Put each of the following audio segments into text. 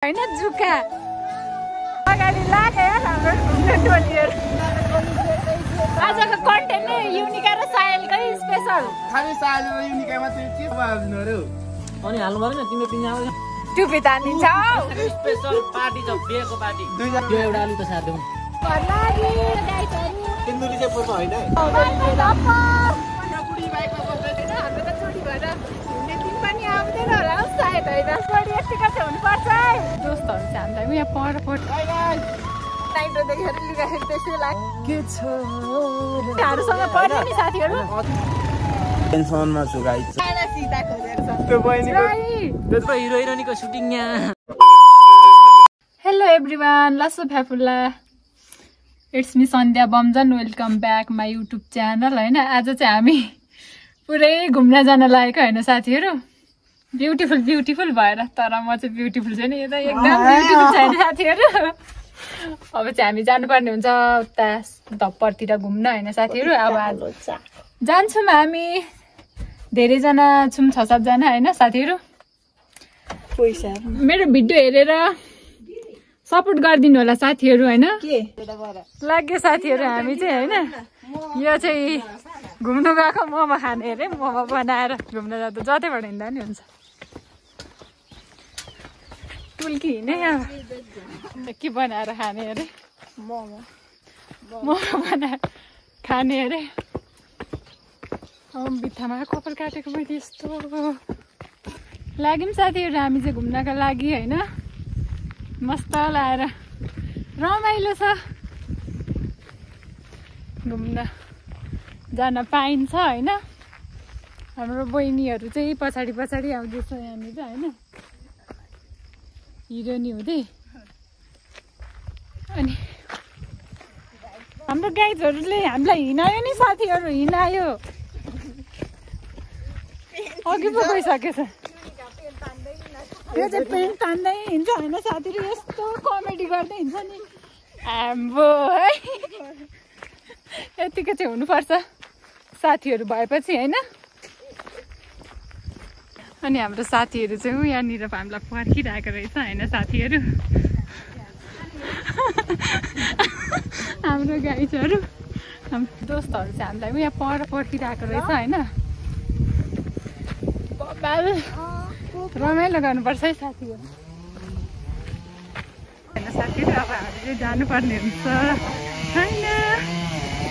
हैन जुका अगाडि लागे हाम्रो घुम्ने टोलीहरु आजको कन्टेन्ट नै युनिका र सायलकै स्पेशल खाली सायल र युनिका मात्रै के बाज्नुहरु अनि हाल्नु पर्दैन तिम्रो पिन्जा आउँछ टुपी तानिन्छ स्पेशल पार्टी छ बिहेको पार्टी त्यो एउटा आलु त सार्दिउँ लागि गाइसहरु तिन्दुली चाहिँ पर्छ हैन कुडी बाइकमा बस्दै थिएन हाम्रो त छोडी भएर हिँड्ने दिन पनि आउँदैन होला सायद हैन छोडी यतिका चाहिँ हुनुपर्छ दोस्तहरु चाहिँ हामीलाई यहाँ परपट नाइटो देखेर लुगाहरू त्यसै लाग्यो छ हामीसँग पढ्ने नि साथीहरु टेन्सनमा छु गाइस सारा सीता खोजेर छ त्यो बहिनीको त्यत्रो हिरो हिरोइनीको सुटिङ यहाँ हेलो एभ्रीवान लासो फ्याफुल्ला it's me Sandhya Bamjan welcome back my YouTube channel हैन आज चाहिँ हामी पुरै घुम्न जान लागेको हैन साथीहरु ब्युटिफुल ब्युटिफुल भएर तर म चाहिँ ब्युटिफुल छैन यो त एकदम ब्युटिफुल छैन साथीहरु अब चाहिँ हामी जानुपर्ने हुन्छ उता धप्परतिर घुम्न हैन साथीहरु अब आज जान्छौँ हामी धेरैजना छौँ 6-7 जना हैन साथीहरु पैसा मेरो भिडियो हेरेर सपोर्ट गरिदिनु होला साथीहरु हैन के लाग्यो साथीहरु हामी चाहिँ हैन यो चाहिँ घुम्नु गएको मोमो खाने अरे मोमो बनाएर घुम्न जाँदा जतैबाट हिँड्दा नि हुन्छ टुल्की हिँड्ने के बनाएर खाने अरे मोमो बनाएर खाने अरे बित्थामा कपाल काटेको मैले यस्तो लाग्यौँ साथीहरु हामी चाहिँ घुम्नका लागि हैन मस्त लाएर रमाइलो छ घुम्न जान पाइन्छ हैन हाम्रो बहिनीहरु चाहिँ पछाडी पछाडी आउँदैछ यहाँनिर हैन हिरोनी हुँदै अनि हाम्रो गाइजहरुले हामीलाई हिँडायो नि साथीहरु हिँडायो अघि पो गइसकेछ यो चाहिँ पेन्ट तान्दै हिँड्छ हैन साथीहरु यस्तो कमेडी गर्दै हिँड्छ नि आम्बो है यतिको चाहिँ हुनुपर्छ साथीहरु भएपछि हैन अनि हाम्रो साथीहरु चाहिँ यहाँनिर हामीलाई पर्खिरहेको रहेछ हैन साथीहरु हाम्रो गाइजहरु हाम्रो दोस्तहरु चाहिँ हामीलाई यहाँ पर्खिरहेको रहेछ हैन बबाल रमाइलो गर्नुपर्छ है साथीहरु हैन साथीहरु अब हामी चाहिँ जानुपर्ने हुन्छ हैन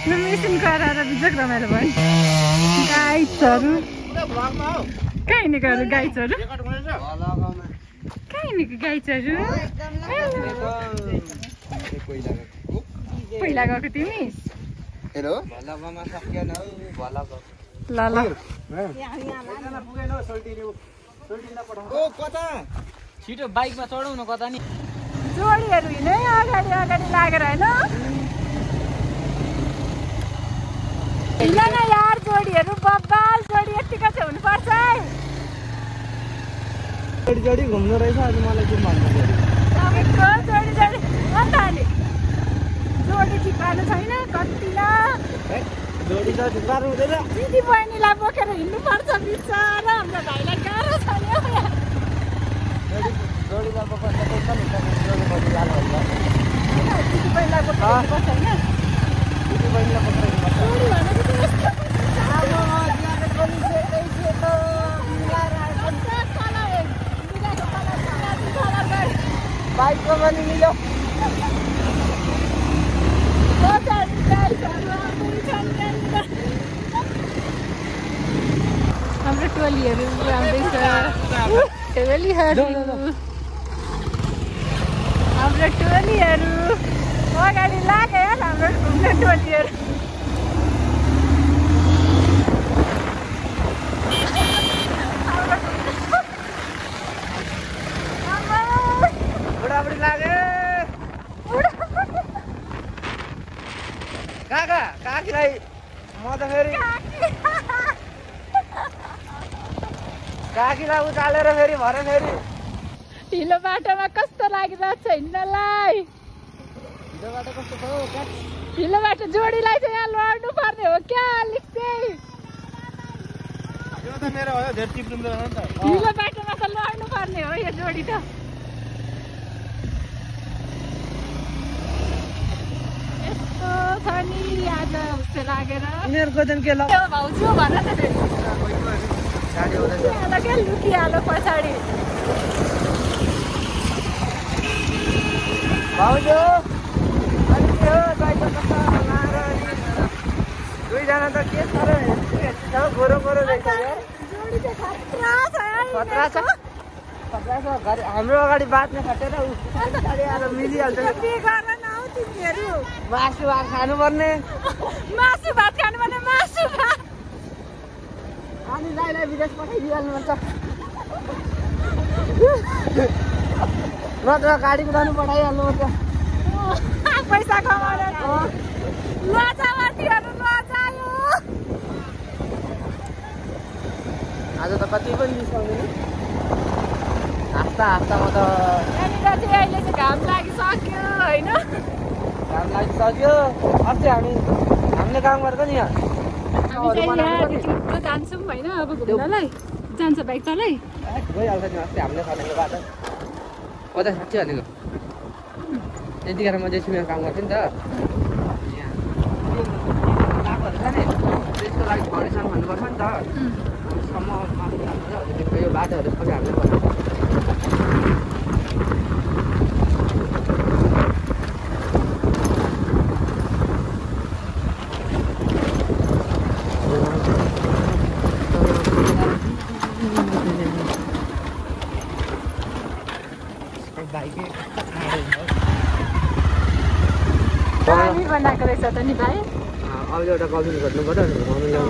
यो मेसिन गराएर बिजक रमाइलो भयो गाइजहरु कहाँ हिँडेको गाइजहरु कहाँ हिँडेको गाइजहरु पहिला गएको तिमी हेलो ल ल ओ कता छिटो बाइकमा चढाउ न कता नि जोडीहरु हिँड्ने अगाडि अगाडि लागेर हैन हिँड न यार जोडीहरु बब्बाल जोडी यतिका चाहिँ हुनुपर्छ है जोडी घुम्नु रहेछ आज मलाई के भन्नु तपाईँको जोडी अन्त हाले जोडी ठिकाना छैन कतिला जोडी त ठिकाना हुँदैन दिदी बहिनीलाई बोकेर हिँड्नुपर्छ बिचारा हाम्रो भाइलाई गाह्रो छ नि जोडीलाई बोकेर जोडी बहिनी लानु हुन्छ दिदी बहिनीलाई बोकेर हिँड्नुपर्छ हैन दिदी बहिनीलाई बोकेर जोडी भनेको चाहिँ यस्तो बाइकको पनि मिल्यो हाम्रो टोलीहरु आउँदैछ हाम्रो टोलीहरु अगाडि लागे हाम्रो घुम्ने टोलीहरु बुढाबुढी लागे काका काकीलाई म त फेरि काकीलाई उचालेर फेरि भरे फेरि ढिलो बाटोमा कस्तो लागिरहेको छ हिँड्नलाई ढिलो बाटो कस्तो छ ढिलो बाटो जोडीलाई चाहिँ यहाँ लड्नु पर्ने हो क्या अलिक चाहिँ यो त मेरो हो धेर टिप्नु त ढिलो बाटोमा त लड्नु पर्ने हो यो जोडी त आज हुस्से लागेर यिनीहरूको चाहिँ के ल भाउजू भन त फेरि गाडी आउँदैछ क्या लुकिहाल्यो पछाडि भाउजू अनि के हो दाइको कस्तो लाएर दुईजना त के साह्रो हेर्छ गोरो गोरो रहेछ यार जोडी चाहिँ खतरा छ खतरा छ गाडी हाम्रो अगाडि बाँच्ने खटेर गाडी आएर मिलिहाल्छ मासु भात खानुपर्ने मासु भात खानुपर्ने मासु भात अनि लाइलाई विदेश पठाइदिइहाल्नुपर्छ नत्र गाडी कुदाउनु पठाइहाल्नुपर्छ पैसा कमाएर लजामाथीहरू लजायो आज त कति पनि डिस्काउन्ट नि हाँस्दामा त यहाँनिर चाहिँ अहिले चाहिँ घाम लागिसक्यो होइन घाम लागिसक्यो अस्ति हामीले काम गरेको नि यहाँ जान्छौँ होइन अब घुम्नलाई जान्छ बाइक तलै गइहाल्छ नि अस्ति हामीले खनेको बाटो ओ त साँच्ची भनेको त्यतिखेर म जेसीमा काम गर्थेँ नि त त्यसको लागि फाउन्डेसन भन्नुपर्छ नि त सम्म यो बाटोहरू सबै हामीले बनाउँछ पानी बनाएको रहेछ त नि भाइ अब एउटा गर्लफ्रेन्ड खोज्नु पर्यो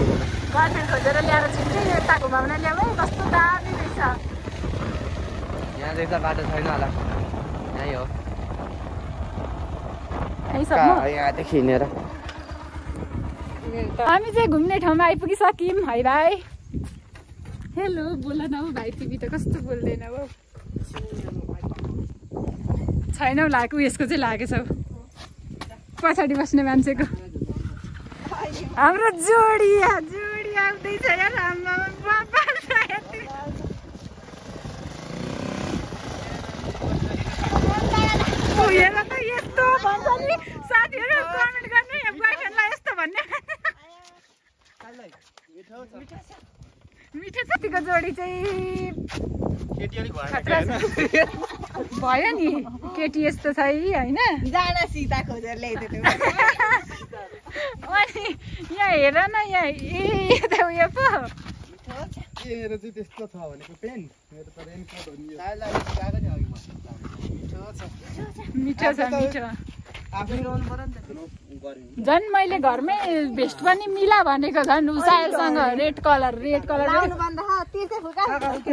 गर्लफ्रेन्ड खोजेर ल्याएर छिट्टै यता घुमाउन ल्याऊ है कस्तो दामी रहेछ यहाँ देख्दा बाटो छैन होला यहीँ हो यहाँदेखि हिँडेर हामी चाहिँ घुम्ने ठाउँमा आइपुगिसक्यौँ है भाइ हेलो बोल न हौ भाइ तिमी त कस्तो बोल्दैन हौ छैनौ लागेको उयसको चाहिँ लागेछ हौ पछाडि बस्ने मान्छेको हाम्रो जोडी आउँदैछ यार हेर त यस्तो भन्छ नि साथीहरू कमेन्ट गर्नु यहाँ बोयफ्रेन्डलाई यस्तो भन्ने मिठो छ तिको जोडी चाहिँ भयो नि केटी यस्तो छ है होइन सीता खोजेर ल्याइदिनु अनि यहाँ हेर न यहाँ त उयो पो त्यस्तो छ भनेको पेन मेरो त रेनकोट हो नि मिठो छ झन् मैले घरमै भेस्ट पनि मिला भनेको झन् सायलसँग रेड कलर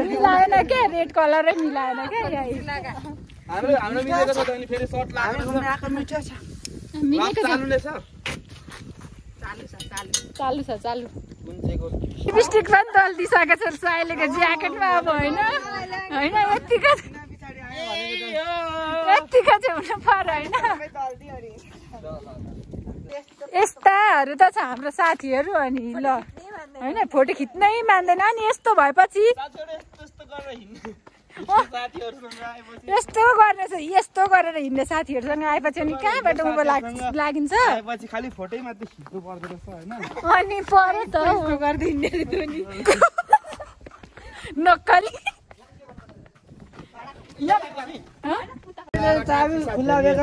मिलाएन के रेड कलरै मिलाएन क्या चालु छ लिपस्टिक पनि दल्दिसकेको छ सायलेको ज्याकेटमा अब होइन यत्तिको चाहिँ हुनु पर्यो होइन यस्ताहरू त छ हाम्रो साथीहरू अनि ल होइन फोटो खिच्नै मान्दैन नि यस्तो भएपछि यस्तो गरेर हिँड्ने साथीहरूसँग आएपछि अनि कहाँबाट उँभो लागिन्छ खालि फोटै मात्रै खिच्नु पर्दो रहेछ होइन अनि पर्यो त गर्दै हिँड्ने नक्कली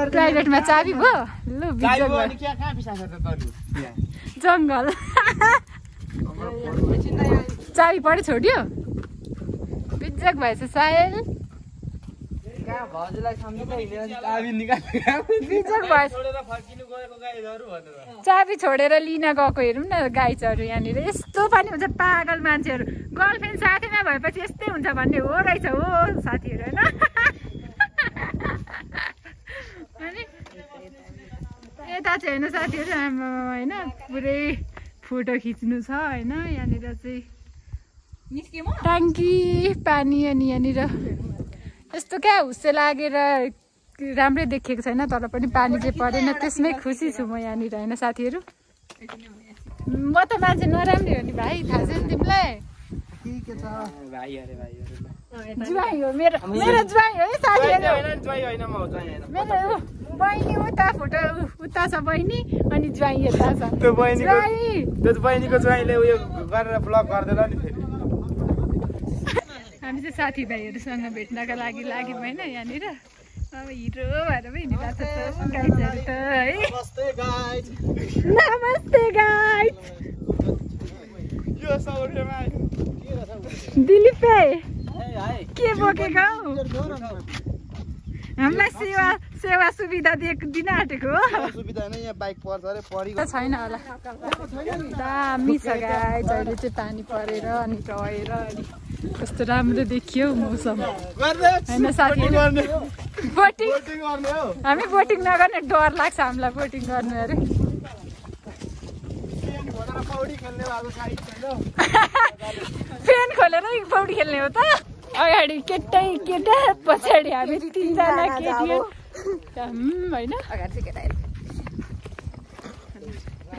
प्राइभेटमा चाबी भयो लु जङ्गल चाबी पढि छोड्यो बिजक भएछ सायल चाबी छोडेर लिन गएको हेरौँ न गाई चरू यहाँनिर यस्तो पनि हुन्छ पागल मान्छेहरू गर्लफ्रेन्ड साथीमा भएपछि यस्तै हुन्छ भन्ने हो रहेछ हो साथीहरू होइन यता चाहिँ होइन साथीहरू हाम्रो होइन पुरै फोटो खिच्नु छ होइन यहाँनिर चाहिँ ट्याङ्की पानी अनि यहाँनिर यस्तो क्या हुस्से लागेर राम्रै देखिएको छैन तर पनि पानी चाहिँ परेन त्यसमै खुसी छु म यहाँनिर होइन साथीहरू म त मान्छे नराम्रै हो नि भाइ थाहा छ नि तिमीलाई ज्वाइँ हो मेरो ज्वाइँ हो है साथीहरू मेरो बहिनी उता फोटो उता छ बहिनी अनि ज्वाइँ यता छ त्यो बहिनीको ज्वाइँले उयो गरेर ब्लग गर्दैन नि फेरि हामी चाहिँ साथीभाइहरूसँग भेट्नका लागि लाग्यौँ होइन यहाँनिर अब हिरो भएर पनि हिँडिरहेको छ गाइजहरू त है नमस्ते गाइज दिलीप के बोकेको हामीलाई सेवा सुविधा दिन आँटेको हो छैन होला दामी छ गाइज अहिले चाहिँ पानी परेर अनि रहेर अनि कस्तो राम्रो देखियो मौसम होइन साथीहरू बोटिङ हामी बोटिङ नगर्ने डर लाग्छ हामीलाई बोटिङ गर्नु अरे फेन खोलेर पौडी खेल्ने हो त अगाडि केटा पछाडि हामी 3 जना केटी होइन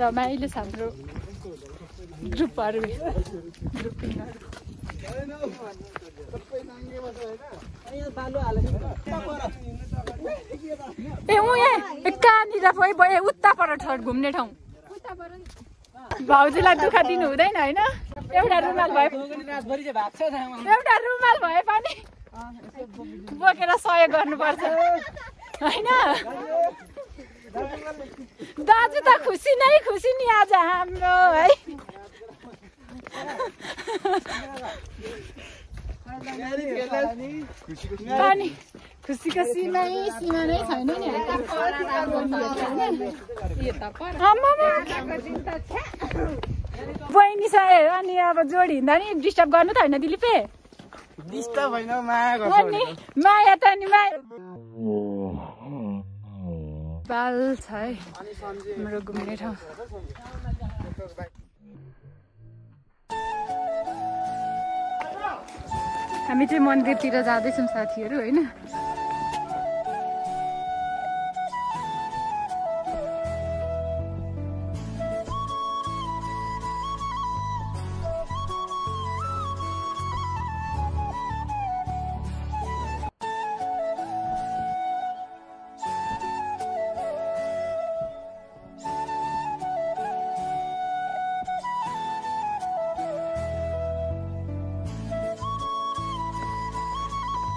रमाइलो छ हाम्रो ग्रुपहरू ए ऊ यहाँ कहाँनिर भयो उता पर घुम्ने ठाउँ भाउजूलाई दुःख दिनु हुँदैन होइन एउटा रुमाल भए पनि बोकेर सहयोग गर्नुपर्छ होइन दाजु त खुसी नि आज हाम्रो है अनि खुसीको सीमा नै छैन नि बहिनी छ अनि अब जोडी हिँड्दा नि डिस्टर्ब गर्नु त होइन दिलीपे माया त नि माया बाल छ है हाम्रो घुम्ने ठाउँ हामी चाहिँ मन्दिरतिर जाँदैछौँ साथीहरू होइन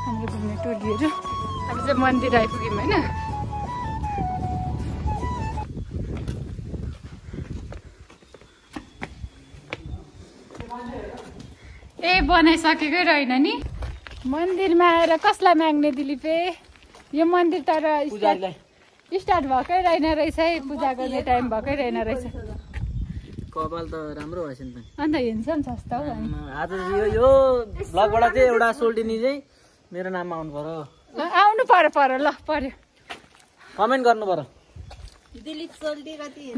हाम्रो घुम्ने टोलीहरू अब चाहिँ मन्दिर आइपुग्यौँ होइन ए बनाइसकेकै रहेन नि मन्दिरमा आएर कसलाई माग्ने दिलीपे यो मन्दिर तर स्टार्ट भएकै रहेन रहेछ है पूजा गर्ने टाइम भएकै रहेन रहेछ कपाल त राम्रो भएछ नि त अन्त हेन्सम छ त हौ आज यो ब्लगबाट चाहिँ एउटा सोल्टिनी चाहिँ मेरो नाममा आउनु पर्यो ल पर्यो कमेन्ट गर्नु पर्यो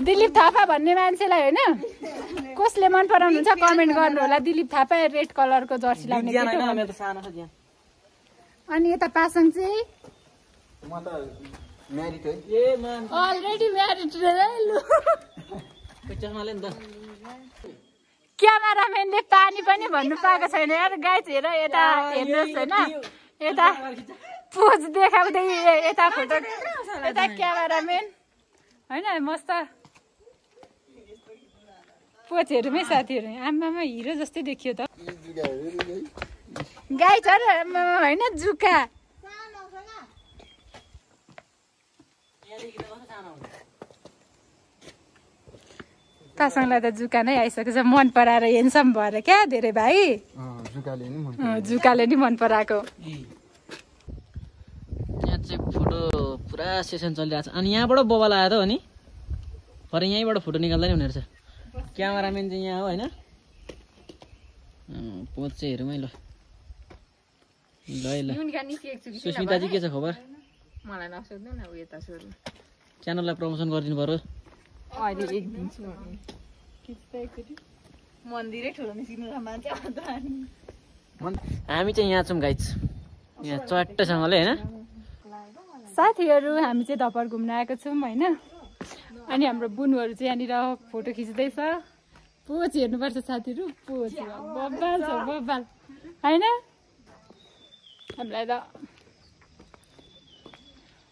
दिलीप थापा भन्ने मान्छेलाई होइन कसले मन पराउनुहुन्छ कमेन्ट गर्नु होला दिलीप थापा रेड कलरको जर्सी लाउने अनि यता पासाङ चाहिँ अलरेडी म्यारिड क्यामेराम्यानले पानी पनि भन्नु पाएको छैन यार गाइज हेर यता हेर्नुहोस् होइन यता पोज देखाउँदै यता फोटो यता क्यामेराम्यान होइन मस्त पोजहरूमै साथीहरू आमामा हिरो जस्तै देखियो त गाइज होइन जुका पासाङलाई त जुका नै आइसकेछ मन पराएर हेन्सम भएर क्या धेरै भाइ जुकाले नि मन पराएको यहाँ चाहिँ फोटो पुरा सेसन चलिरहेको छ अनि यहाँबाट बबाल आयो त हो नि भरे यहीँबाट फोटो निकाल्दा नि हुने रहेछ क्यामेराम्यान चाहिँ यहाँ हो होइन पोज चाहिँ हेरौँ है ल सुस्मिताजी के छ खबर च्यानललाई प्रमोसन गरिदिनु पर्यो हामी चाहिँ यहाँ छौँ गाइज यहाँ चट्टसँगले होइन साथीहरू हामी चाहिँ धपर घुम्न आएको छौँ होइन अनि हाम्रो बुनुहरू चाहिँ यहाँनिर फोटो खिच्दैछ पोज हेर्नुपर्छ साथीहरू पोज बब्बाल छ बब्बाल होइन हामीलाई त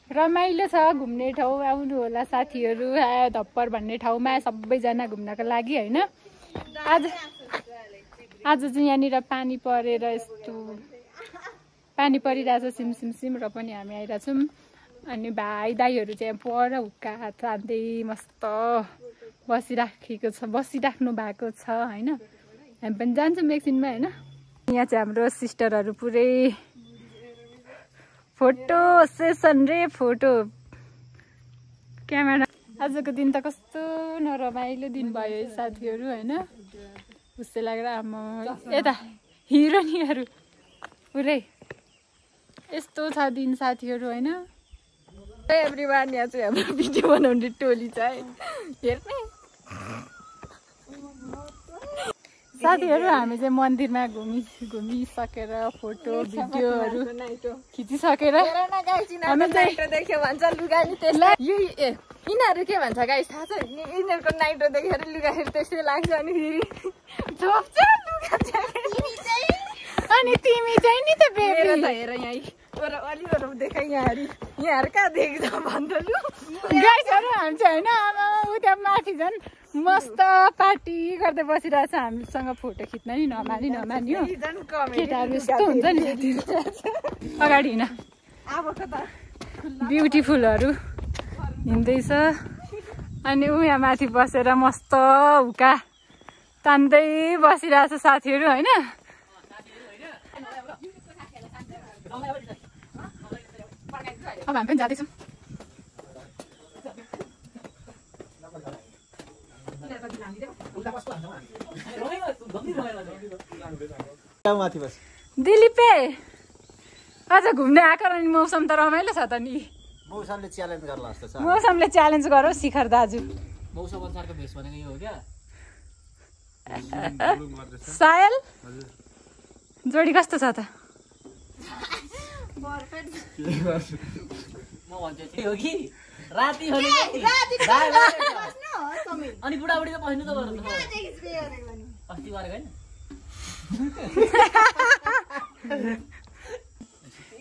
रमाइलो छ घुम्ने ठाउँ। आउनु होला साथीहरू धप्पर भन्ने ठाउँमा सबैजना घुम्नको लागि होइन। आज चाहिँ यहाँनिर पानी परेर यस्तो पानी परिरहेछ सिमसिम र पनि हामी आइरहेछौँ। अनि भाइ दाइहरू चाहिँ पर हुक्का तान्दै मस्त बसिराख्नु भएको छ होइन। हामी पनि जान्छौँ एकछिनमा होइन। यहाँ चाहिँ हाम्रो सिस्टरहरू पुरै फोटो सेसन रे फोटो क्यामेरा। आजको दिन त कस्तो नरमाइलो दिन भयो साथीहरू होइन। खुसी लागेर आमा यता हिरोनीहरू पुरै यस्तो छ दिन साथीहरू होइन। एभ्रिवान यहाँ चाहिँ हाम्रो भिडियो बनाउने टोली छ है हेर्ने साथीहरू। हामी चाहिँ मन्दिरमा घुमिसकेर फोटो भिडियोहरू खिचिसकेर हामी नाइटो देख्यो भन्छ लुगा नि त्यसलाई यिनीहरू के भन्छ गाइस थाहा छ यिनीहरूको नाइटो देखेर लुगाहरू त्यस्तै लाग्छ। अनि फेरि छोप्छ लुगा अनि तिमी चाहिँ नि त बेबी त हेर यहाँ अलिअलि देखाइ यहाँहरू कहाँ देख्छ भन्छ लु गाइसहरू हामी चाहिँ होइन आमा उता माथि झन् मस्त पार्टी गर्दै बसिरहेछ। हामीसँग फोटो खिच्न नि नमानी हो केटाहरू यस्तो हुन्छ नि अगाडि हिँड ब्युटिफुलहरू हिँड्दैछ। अनि यहाँ माथि बसेर मस्त हुक्का तान्दै बसिरहेछ साथीहरू होइन। अब हामी पनि जाँदैछौँ। दिलीपे आज घुम्ने आएको र नि मौसम त रमाइलो छ त नि। मौसमले च्यालेन्ज गर्ला जस्तो छ। मौसमले च्यालेन्ज गरौ शिखर दाजु। मौसम अनुसारको भेष भनेको यो हो क्या। सायल जोडी कस्तो छ त? म भन्छु हो कि राति होली अनि बुढाबुढी त बस्नु त गर्नु अस्ति गरेको होइन।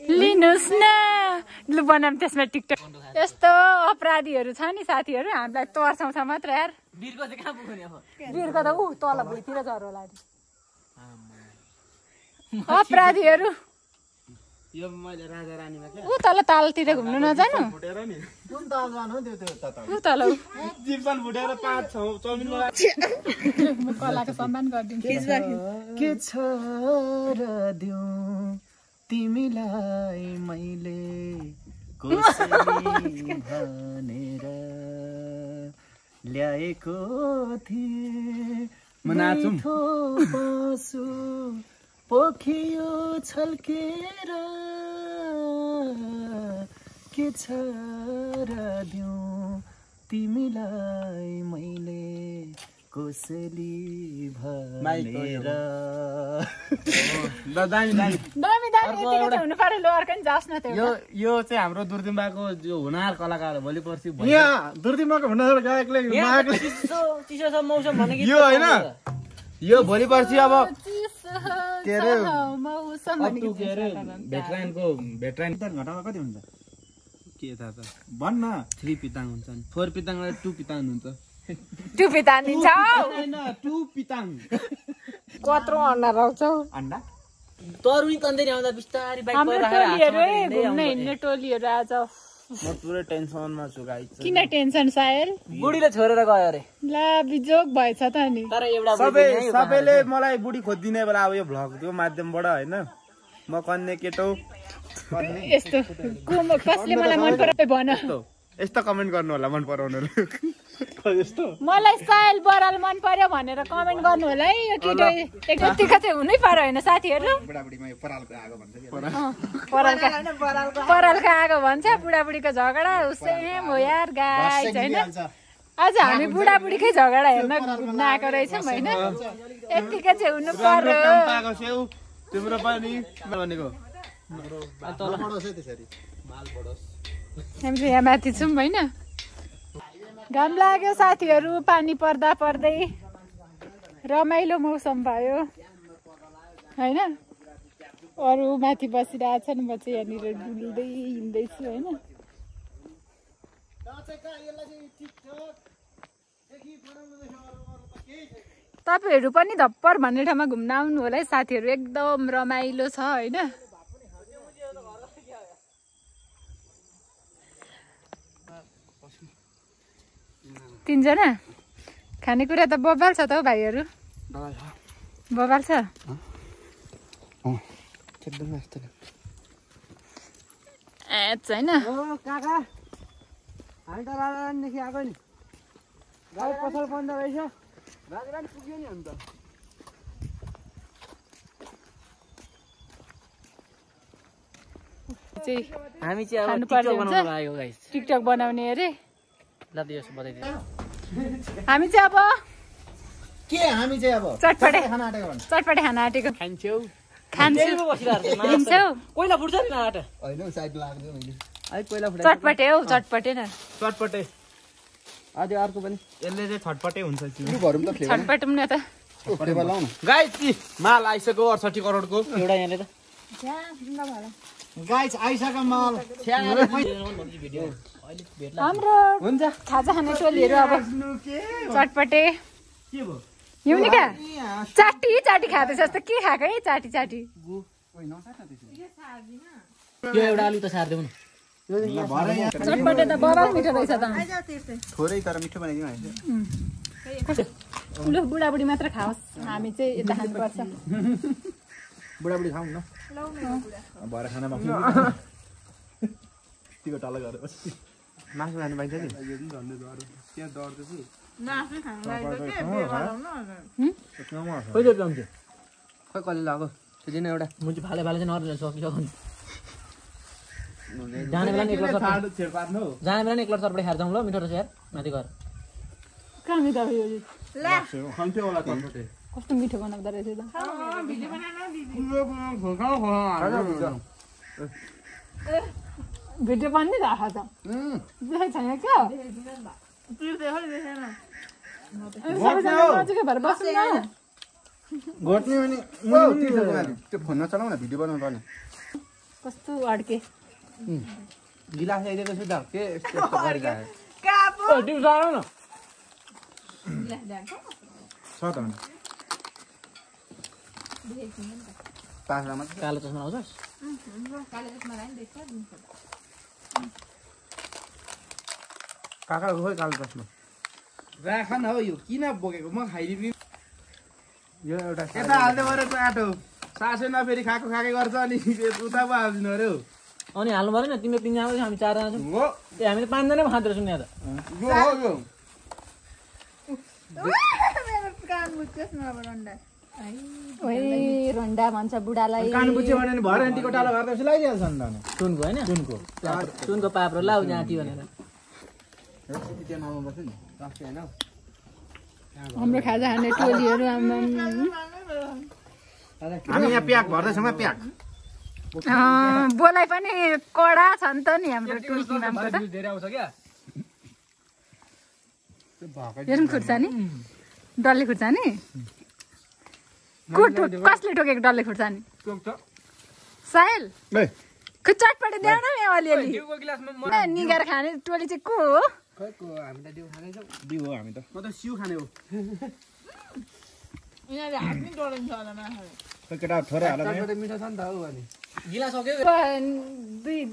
लिनुहोस् न लु बनाऊँ त्यसमा टिकटक। यस्तो अपराधीहरू छ नि साथीहरू हामीलाई तर्साउँछ मात्र यार। वीरको चाहिँ कहाँ पुग्ने अब? वीरको त तल भुइँतिर झर होला अपराधीहरू। यो मैले राजा रानीमा के तल तालतिर घुम्नु नजानु फुटेर नि कुन ताल जानु त्यो त तल जिप्सन फुटेर 5 चौमिन म कलाको सम्मान गरिदिन्छु। के छ र दिउँ तिमीलाई मैले कसरी भनेर ल्याएको थिएँ म नाचुम पशु पोखियो छल्केर के छ र दिउँ तिमीलाई मैले कसरी भनेर। हुनु पर्यो लो अर्को नि जाओस् न त्यो। यो चाहिँ हाम्रो दुर्दिम्बाको जो हुनार कलाकार हो। भोलि पर्सि यहाँ दुर्दिम्बाको हुनार गायकले चिसो छ मौसम भनेको यो होइन। यो भोलि पर्सि अब के अरे भेटरान घटामा कति हुन्छ के थाहा त भन्न। 3 पिताङ हुन्छ 4 पिताङलाई 2 पिताङ हुन्छ। 2 पिताङ दिन्छ 2 पिताङ कत्रो अन्डा राख्छौ अन्डा तरुनी कन्दै आउँदा बिस्तारै बाइक हाम्रो टोलीहरू घुम्न हिँड्ने टोलीहरू आज म पुरै टेन्सनमा छु गाइस। किन टेन्सन सायल? बुढीले छोडेर गयो अरे। ला बिजोक भएछ त नि। तर एउटा सबैले मलाई बुढी खोजिदिने बेला अब यो भ्लगको माध्यमबाट होइन म कन्ने केटो यस्तो कसले मलाई मन पराए भन। यस्तो कमेन्ट गर्नु होला मन पराउनु यस्तो मलाई सायल बराल मन पर्यो भनेर कमेन्ट गर्नु होला है। यो केटो यतिको चाहिँ हुनै पर्यो होइन साथीहरू। परालको आगो भन्छ बुढाबुढीको झगडा उसै हो यार गाइस होइन। आज हामी बुढाबुढीकै झगडा हेर्न घुम्न आएको रहेछौँ होइन। यतिको चाहिँ हुनु पर्यो। तिम्रो पनि भनेको हामी यहाँ माथि छौँ होइन। घाम लाग्यो साथीहरू पानी पर्दा पर्दै रमाइलो मौसम भयो होइन। अरू माथि बसिरहेछन् म चाहिँ यहाँनिर डुल्दै हिँड्दैछु होइन तपाईँहरू पनि धप्पर भन्ने ठाउँमा घुम्न आउनु होला है साथीहरू एकदम रमाइलो छ होइन तीनजना खानेकुरा त बबाल छ त हौ भाइहरू बबाल छ छैन काका हामी त राजरानीदेखि आएको नि गाडी पसल बन्द रहेछ राजरानी पुग्यो नि अन्त हामी चाहिँ अब खानुपर्ने टिकटक हुन्छ बनाउन लागेको गाइस टिकटक बनाउने अरे ल दियोस् बताइदिनु हामी चाहिँ अब के हामी चाहिँ अब चटपटे खाना आँटेको भन्छ चटपटे खाना आँटेको खान्छौ खान्छु लिन्छौ कोइला फुट्छ नि आटा होइन हौ साइड लाग्यो मैले है पहिला फुटाइ चटपटे हौ चटपटे न चटपटे अझै अर्को पनि यसले चाहिँ छटपटे हुन्छ त्यो भरौँ त फ्लेभर छटपटौँ न त फ्लेभर लाउन गाइस माल आइसक्यो 68 करोडको एउटा यहाँले त गाइस आइसक्यो माल हाम्रो हुन्छ खाजा खाने टोलीहरू अब चटपटे के भयो युनिका चाटी चाटी खाँदैछ जस्तो के खाएको है चाटी चाटी त्यो एउटा आलु त सार्देऊ न चटपटे त बबाल मिठो रहेछ त थोरै तर मिठो बनाइदिउँ हामी लु बुढाबुढी मात्र खाओस् हामी चाहिँ यता खानुपर्छ बुढाबुढी खाउँ न भएर खाना बाँच्नु तिको तल गरेर मासु खानु पाइन्छ नि त्यहाँ डर्दैछु खोइ जान्छ खोइ कसले लगाएको त्यो एउटा मुजी फाले फाले चाहिँ नर्ने सकिसक्यो जाने बेला नि एक लट जाने बेला नि एक लट चटपटे खाएर जाउँ ल मिठो रहेछ यार माथि घर कहाँ मिठो यो खान्थ्यो होला चटपटे कस्तो मिठो बनाउँदो रहेछ त भिडियो बन्ने राखा त देखाइ छैन क्या नजिकै भएर बस्नु न घट्ने भने त्यो फोन नचलाउ न भिडियो बनाउनु पर्ने कस्तो अड्के गिलास ल्याइदिएको छु त के यस्तो गरिरहेको छ त पाँचमा कालो चस्मा लाउँछस् काका खोइ कालो चस्मा राख न हौ यो किन बोकेको म खाइदिनु यो एउटा यता हाल्दै पऱ्यो चाटो सासै नफेरि खाएको खाएकै गर्छ अनि उता पो हालिदिनु अरे हौ अनि हाल्नु पऱ्यो नि तिम्रो तिनजना छौ हामी चारजना छौँ हो ए हामी त पाँचजना पो खाँदो रहेछौँ नि यहाँ त यो हो यो ओइ रन्डा भन्छ बुढालाई कान बुझ्यो भने भर एन्टीको टालो गर्दा लगाइदिइहाल्छ नि त सुनको होइन सुनको सुनको पाप्रो लाउ जाँटी भनेर त्यहाँ नलाउनुपर्छ नि राख्छ होइन हाम्रो खाजा खाने टोलीहरू हामी यहाँ प्याक भर्दैछौँ प्याक बोलाइ पनि कडा छ नि त नि हाम्रो टोलीको नामको त धेरै आउँछ क्या हेर्नु खुर्सानी डल्ले खुर्सानी कसले टोकेको डल्ले खुर्सानी सायल खै चटपटे देऊ न यहाँ अलिअलि निगार खाने टोली चाहिँ को हो हामी त दिउ खाने दिउ हो हामी त म त सिउ खाने हो केटा थोरै हाल मिठो छ नि त हौ अनि गिलास सक्यो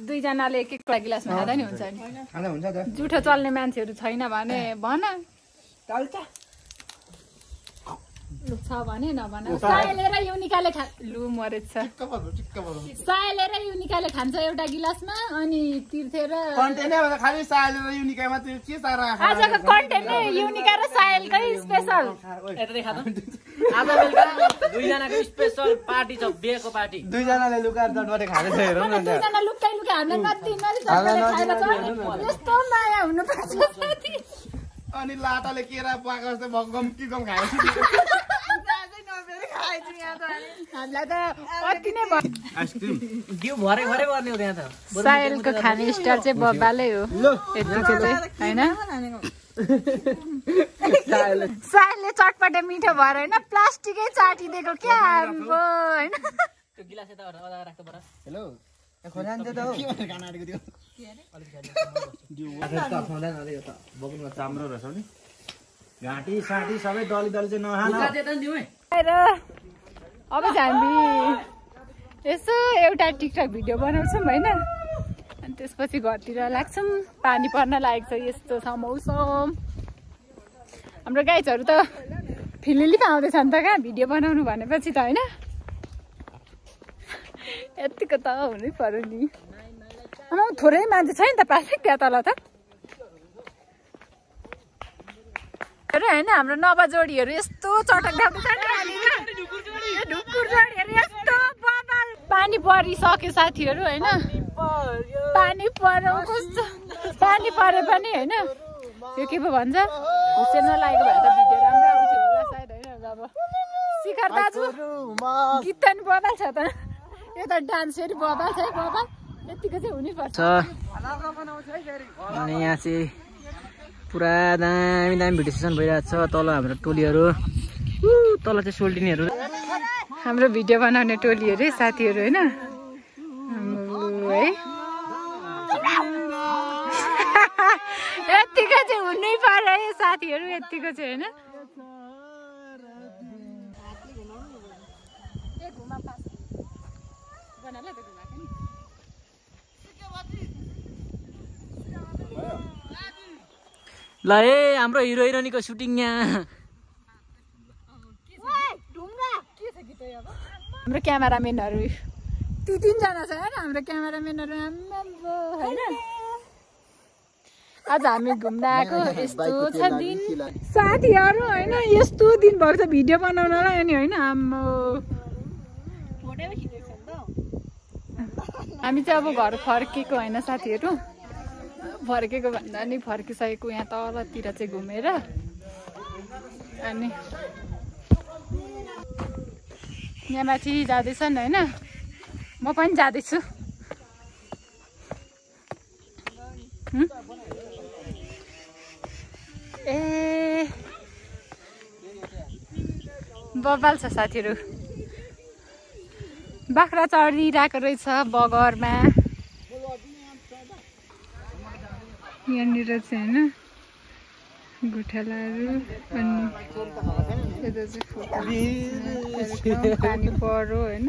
दुईजनाले एक एक गिलासमा खाँदा नि हुन्छ नि खाना हुन्छ त जुठो चल्ने मान्छेहरू छैन भने भन चल्छ छ भने नभन सायले र युनिकाले लु मरेछ सायले र युनिकाले खान्छ एउटा गिलासमा अनि तिर्थे र कन्टेन्ट भन्दा खाली सायल र युनिकामा त्यो के सारा आजको कन्टेन्ट नै युनिका र सायलकै स्पेशल यता देखा त आज बेलुका दुईजनाको स्पेशल पार्टी छ बिहेको पार्टी दुईजनाले लुकाएर चटपटे खाँदैछ हेरौँ न दुईजना लुक्कै लुक्कै हामीले नदी यस्तो माया हुनुपर्छ साथी अनि लाटाले केरा पाएको जस्तो भगम कि गम खाएछ हामीलाई त अति नै आइसक्रिम दिउ भरे भरे गर्ने हो त्यहाँ त सायलको खाने स्टाइल चाहिँ बब्बालै हो यतिको चाहिँ होइन सायलले चटपटे मिठो भएर होइन प्लास्टिकै चाटिदिएको क्या आम्बो होइन त्यो गिलास यता अदा राख्नु पर्यो हेलो खोलान दे त हो के भनेर गाना आडेको थियो बगुनमा चाम्रो रहेछ नि घाँटी साटी सबै दली चाहिँ नखानु अब चाहिँ हामी यसो एउटा टिकटक भिडियो बनाउँछौँ होइन अनि त्यसपछि घरतिर लाग्छौँ पानी पर्न लागेको छ यस्तो छ मौसम हाम्रो गाइजहरू त फिलिली पाउँदैछ नि त कहाँ भिडियो बनाउनु भनेपछि त होइन यतिको त हुनै पर्यो नि थोरै मान्छे छ नि त पासै त्यहाँ तल त होइन हाम्रो नवा जोडीहरू यस्तो चटक ढाउँदैछ ढुकुर जोडीहरू यस्तो पानी परिसक्यो साथीहरू होइन पानी पर्यो कस्तो पानी परे पनि होइन यो के पो भन्छ हुसे नलागेको भए त भिडियो राम्रो आउँथ्यो होला सायद होइन अब शिखर दाजु गीत पनि बबाल छ त यो त डान्स फेरि बबाल छ है बबाल यतिको चाहिँ हुनैपर्छ अनि यहाँ चाहिँ पुरा दामी दामी भिडियो सेसन भइरहेको छ तल हाम्रो टोलीहरू तल चाहिँ सोल्टिनीहरू हाम्रो भिडियो बनाउने टोलीहरू साथीहरू होइन है यतिको चाहिँ हुनै पर्यो है साथीहरू यतिको चाहिँ होइन ल ए हाम्रो हिरो हिरोइनीको सुटिङ यहाँ हाम्रो क्यामेराम्यानहरू 3 जना छ होइन हाम्रो क्यामेराम्यानहरू होइन आज हामी घुम्न आएको यस्तो छ दिन साथीहरू होइन यस्तो दिन भएको छ भिडियो बनाउनलाई अनि होइन हामी चाहिँ अब घर फर्केको होइन साथीहरू फर्केको भन्दा नि फर्किसकेको यहाँ तलतिर चाहिँ घुमेर अनि यहाँ माथि जाँदैछन् होइन म पनि जाँदैछु ए बबाल छ साथीहरू बाख्रा चढिरहेको रहेछ बगरमा यहाँनिर चाहिँ होइन गोठालाहरू अनि यता चाहिँ पानी पर्यो होइन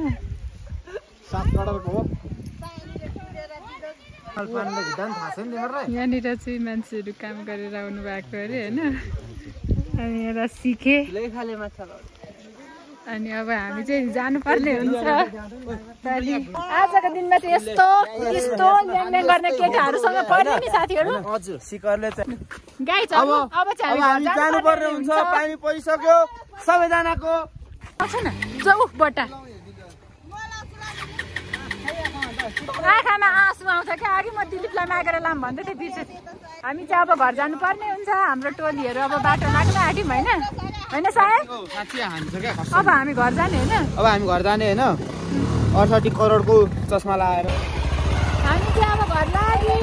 यहाँनिर चाहिँ मान्छेहरू काम गरेर आउनु भएको अरे होइन अनि एउटा सिकेँ अनि अब हामी चाहिँ जानुपर्ने हुन्छ आजको दिनमा चाहिँ यस्तो यस्तो ल्याङल्याङ गर्ने केटाहरूसँग पर्ने नि साथीहरू हजुर सिकरले चाहिँ गाई छ अब चाहिँ हामी जानुपर्ने हुन्छ पानी परिसक्यो सबैजनाको न जाऊ बट्टा आँखामा आँसु आउँछ क्या अघि म दिलीपलाई मागेर लाम भन्दै थिएँ बिर्सेँ हामी चाहिँ अब घर जानुपर्ने हुन्छ हाम्रो टोलीहरू अब बाटो माग्न आँट्यौँ होइन होइन सायद अब हामी घर जाने होइन अब हामी घर जाने होइन 68 करोडको चस्मा लगाएर हामी चाहिँ अब घर लाग्यो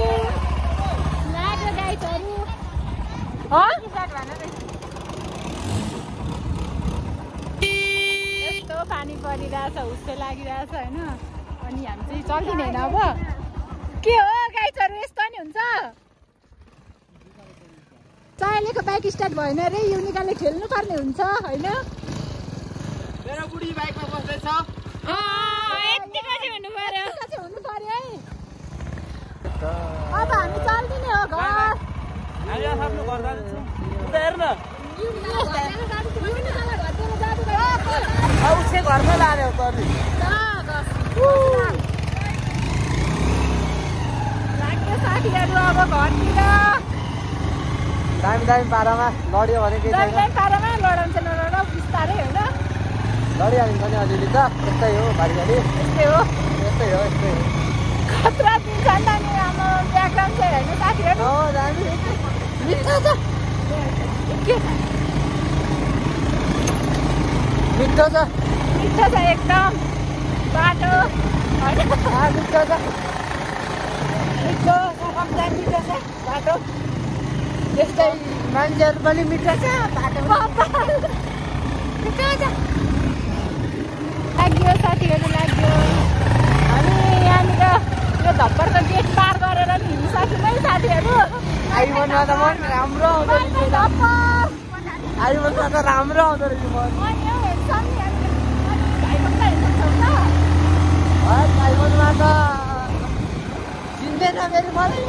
गाइजहरू यस्तो पानी परिरहेछ हुस्से लागिरहेछ होइन अनि हामी चाहिँ चल्दिने होइन अब के हो गाइजहरू यस्तो नि हुन्छ चाइलेको बाइक स्टार्ट भएन रे युनिकाले खेल्नु पर्ने हुन्छ होइन मेरो बुढी बाइकमा बस्दैछ यतिको चाहिँ हुनु पर्यो है अब हामी चल्दिने हो घर हामी आफ्नो घर जान्छौँ उता हेर्न उसै घरमा लाने हो त लाग्यो साथीहरू अब घरतिर दामी दामी पारामा लड्यो भने केही छैन दामी पारामा लडाउँछ नलड बिस्तारै होइन लडिहालिन्छ नि अलिअलि त यस्तै हो घरिघरि यस्तै हो खतरा दिन्छ नि हाम्रो ब्याकग्राउन्ड चाहिँ होइन साथीहरू हो दामी मिठो छ के मिठो छ एकदम बाटो होइन मिठो छ मिठो छ बाटो त्यस्तै मान्छेहरू पनि मिठो छ बाटो मिठो छ लाग्यो साथीहरू लाग्यो हामी यहाँनिर यो धप्परको गेट पार गरेर नि हिँड्नु सक्छौँ है साथीहरू आइफोनमा त मन राम्रो आउँदो रहेछ आइफोनमा त राम्रो आउँदो रहेछ आइफोनमा त चिन्दैन फेरि मलाई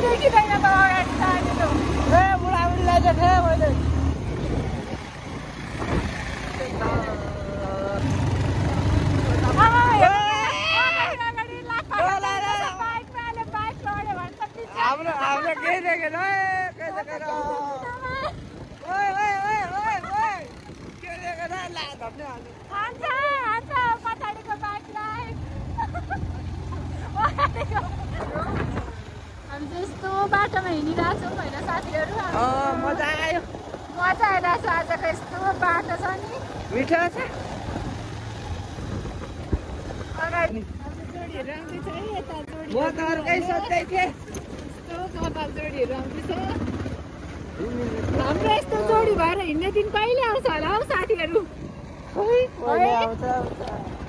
देखिँदैन त अगाडि साथीहरू ए बुढाबुढीलाई चाहिँ थिएँ मैले हाम्रो केही देखेन के देखेन ओइ ओइ ओइ ओइ ओइ के देखेन ला धप्ने हाल्नु पछाडिको बाइकलाई हामी चाहिँ यस्तो बाटोमा हिँडिरहेको छौँ होइन साथीहरू मजा आयो मजा आइरहेको छ आजको यस्तो बाटो छ नि मिठो छ अगाडि जोडीहरू आउँदैछ है यता जोडी म त अर्कै सोच्दै थिएँ कपाल जोडीहरू आउँदैछ हाम्रो यस्तो जोडी भएर हिँड्ने दिन कहिले आउँछ होला हौ साथीहरू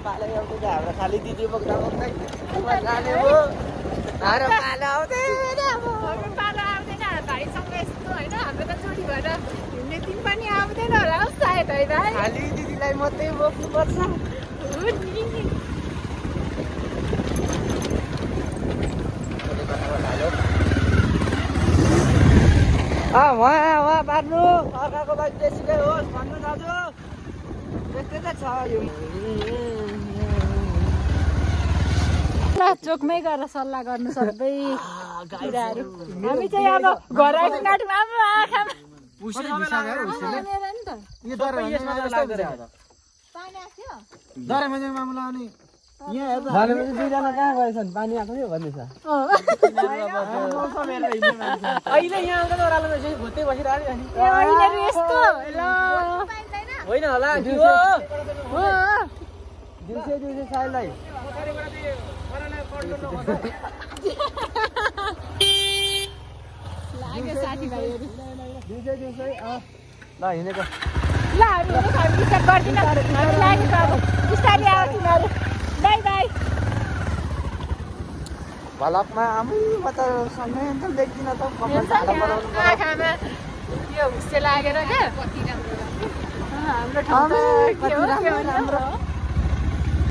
पालो आउँदै हाम्रो खालि दिदी बोक्दा बोक्दै पालो आउँदैन भाइसँग यस्तो होइन हाम्रो त जोडी भएर हिँड्ने दिन पनि आउँदैन होला हौ सायद होइन खालि दिदीलाई मात्रै बोक्नुपर्छ उहाँ पार्नु अर्काको बाइक बेसीकै होस् भन्नु दाजु त्यस्तै त छ यो चोकमै गएर सल्लाह गर्नु सबै कुराहरू हामी चाहिँ अब घर आइपुग्नु आँट्यौँ अब आँखामा भनेपछि दुईजना कहाँ गएछन् पानी आएको थियो भन्दैछ अहिले यहाँ आउँदा ओह्रालो घुत्तै बसिरहेको नि होइन होला दिउँसै दिउँसै साइलाई लाग्यो साथीभाइहरू दिउँसै दिउँसै ल हिँडेको ल हामी स्टार्ट गर्दिन लाग्यो अब बिस्तारै आयो तिमीहरू बाई बाई भलकमा आमै म त सँगै त देख्दिनँ त आँखामा यो हुस्से लागेर क्या हाम्रो ठाउँ त के हो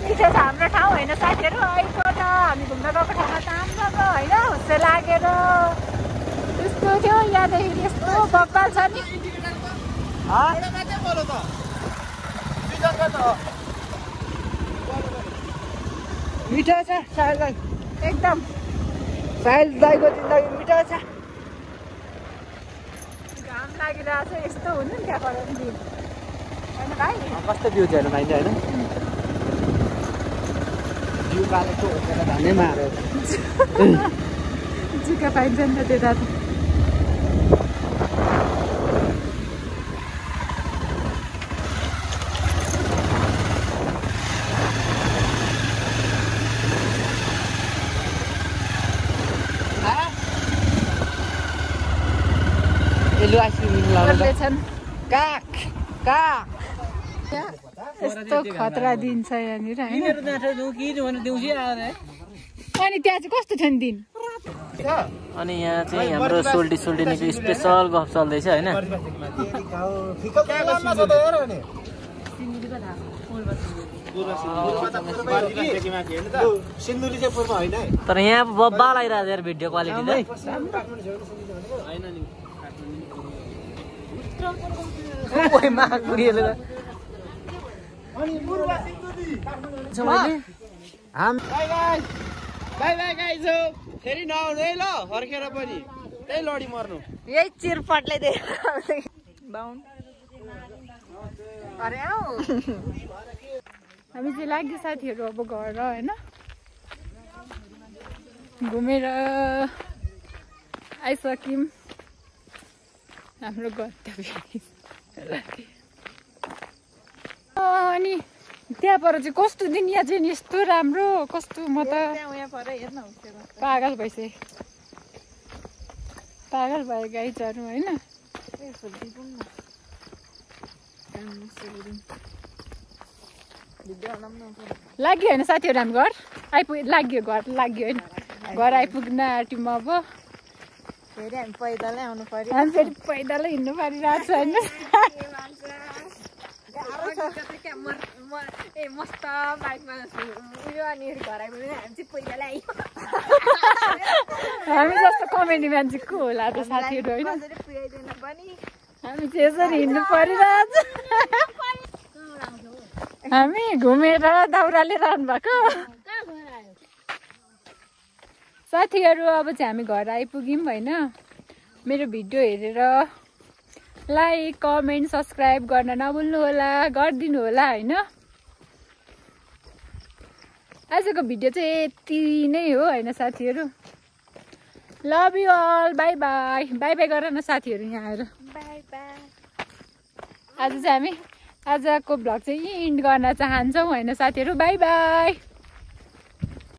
ठिकै छ हाम्रो ठाउँ होइन साथीहरू अहिले त हामी घुम्न गएको ठाउँमा त राम्रो होइन हुस्से लागेर त्यस्तो थियो यहाँदेखि यस्तो बब्बाल छ नि मिठो छ साहिल दाइ एकदम साहिल दाइको जिन्दगी मिठो छ घाम लागिरहेको छ यस्तो हुनु नि त्यहाँ पर दिन होइन भाइ कस्तो भ्यू छ हेर्नु पाइन्छ होइन भ्यू पालेको धानै मारेर जुका पाइन्छ नि त त्यता त यस्तो खतरा दिन छ यहाँनिर होइन अनि त्यहाँ चाहिँ कस्तो छ नि दिन अनि यहाँ चाहिँ हाम्रो सोल्टी सोल्टिनीको स्पेसल गफ चल्दैछ होइन तर यहाँ बब्बाल आइरहेको यार भिडियो क्वालिटी फेरि नआउनु है ल फर्केर पनि त्यही लडी मर्नु यही चिरपटले हामी चाहिँ लाग्यो साथीहरू अब घर होइन घुमेर आइसक्यौँ हाम्रो गन्तव्य अनि त्यहाँ पर चाहिँ कस्तो दिन यहाँ चाहिँ यस्तो राम्रो कस्तो म त पागल भइसकेँ पागल भयो गाइजहरू होइन लाग्यो होइन साथीहरू हामी घर लाग्यो होइन घर आइपुग्न आँट्यौँ अब फेरि हामी पैदलै आउनु पर्यो हामी फेरि पैदलै हिँड्नु परिरहेको छ होइन मस्त बाइकमा उयो अनि घर आइपुग्यो हामी चाहिँ पैदलै आयो हामी जस्तो कमेडी मान्छे को होला त साथीहरू होइन पुर्याइदिएन पनि हामी चाहिँ यसरी हिँड्नु परिरहेछ हामी घुमेर दाउराले रहनु भएको साथीहरू अब चाहिँ हामी घर आइपुग्यौँ होइन मेरो भिडियो हेरेर लाइक कमेन्ट सब्सक्राइब गर्न नभुल्नु होला गरिदिनु होला होइन आजको भिडियो चाहिँ यति नै हो होइन साथीहरू love you all bye bye bye bye गर न साथीहरू यहाँ आएर बाई बाई आज चाहिँ हामी आजको भ्लग चाहिँ यहीँ इन्ड गर्न चाहन्छौँ होइन साथीहरू बाई बाई